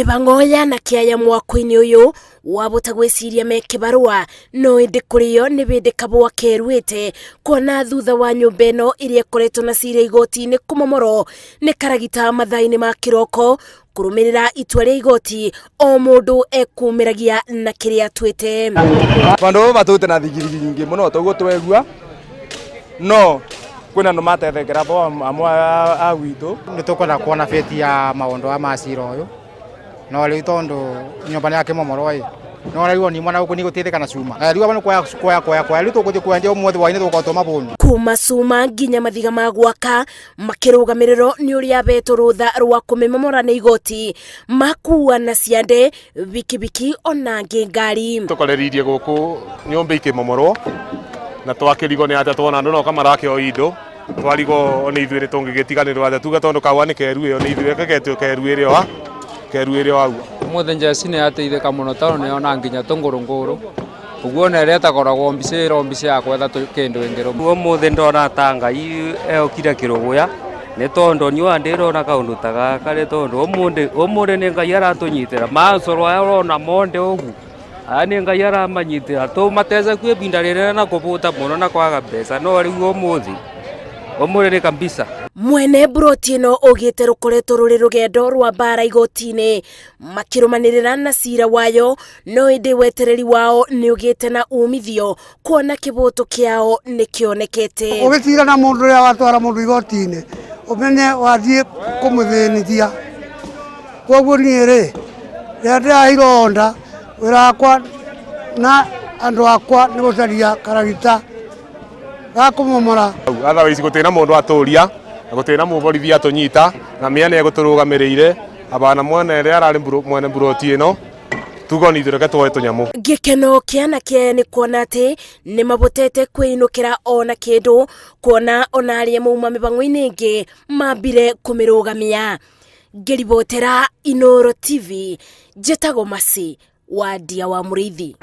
Mĩhang'o ya na kĩaya mwako-inĩ ũyũ wabota gwĩciria me kĩbarũa no ĩndĩ kũrĩo nĩ bĩndĩ kabũa keruĩte kuona thutha wa nyũmba ĩno ĩrĩa ĩkoretwo na cira igoti-inĩ kũmomorwo nĩ karagita mathaa-inĩ ma kĩroko kũrũmĩrĩra itua rĩa igoti o mũndũ ekumĩragia na kĩrĩa atuĩte. Bandu batwite na thigirigi nyingĩ mũno toguo twegua no kwĩna andũ matethekera bo amwe a gwitũ. Nĩ tũkwenda kuona bĩti ya maũndũ a macira ũyũ no rĩu tondũ nyũmba nĩ yakĩmomorwo ĩ no rĩu ni mwana gũkũ nĩ gũteithĩka na cuma. Rĩu aba nĩ kuoya kuoya kuoya kuoya rĩu tũgũthiĩ kwendia ũmũthĩ hwainĩ tũgũkorwo tũ mabũni. Kuma cuma nginya mathiga ma gwaka makĩrũgamĩrĩrwo nĩ ũrĩa abetwo rũtha rwa kũmĩmomora nĩ igoti makua na ciande bikibiki ona angĩ ngari. Tũkorereirie gũkũ nyũmba ikĩmomorwo na twakĩrigwo nĩ atĩa twona andũ noka marakĩoya indo twarigwo nĩ ithuĩ nĩ tũngĩgĩtiganĩrwo atĩa tuge tondũ kahũa nĩ keru ĩyo nĩ ithuĩ gegetwo keru ĩrĩ o keru ĩrĩ o hau. Ũmũthĩ njeci nĩ yateithĩka mũno tondũ nĩ yona nginya tũngũrũngũrũ ũguo ona ĩrĩa ĩtakoragwo mbica ĩro mbica ya gwetha kĩndũ ĩngĩrũma. Ũmũthĩ ndona ta Ngai eokire kĩrũgũya nĩ tondũ niĩ ndĩrona kaũndũ ta gaka nĩ tondũ ũmũthĩ ũmũthĩ nĩ Ngai aratũnyitĩra macoro aya ũrona monde ũguo aya nĩ Ngai aramanyitĩra tũmatece kwĩ ibinda rĩnene na kũbũta mũno na kwaga mbeca no rĩu ũmũthĩ ũmũthĩ nĩ kabisa. Mwene mburoti ĩno augĩte rũkoretwo rũrĩ rũgendo rwa mbara igoti-inĩ makĩrũmanĩrĩra na cira wayo no ĩndĩ wetereri wao nĩ ũgĩte na umithio kuona kĩboto kĩao nĩ kĩonekete. Ũgĩcira na mũndũ ũrĩa watwara mũndũ igoti-inĩ ũmenye wathiĩ kũmũthĩnithia. Koguo niĩ rĩ, rĩrĩa ndĩraheirwo order wĩra wakwa na andũ akwa nĩ gũcaria karagita ga kũmomora. Otherwise gũtirĩ na mũndũ atũria na gũtirĩ na mũborithi atũnyita na mĩa nĩ egũtũrũgamĩrĩire abana mwene ĩrĩa ararĩ mwene mburoti ĩno tugo nĩ ithuĩ reke tuoe tũnyamũ. Gĩkeno kĩa na kĩaya nĩ kuona atĩ nĩ mabotete kwĩinũkĩra ona kĩndũ kuona ona arĩa mauma mĩhang'o-inĩ ĩngĩ mambire kũmĩrũgamia. Ngĩribotera Inooro TV njĩtagwo Mercy wa Ndia wa Mũrĩithi.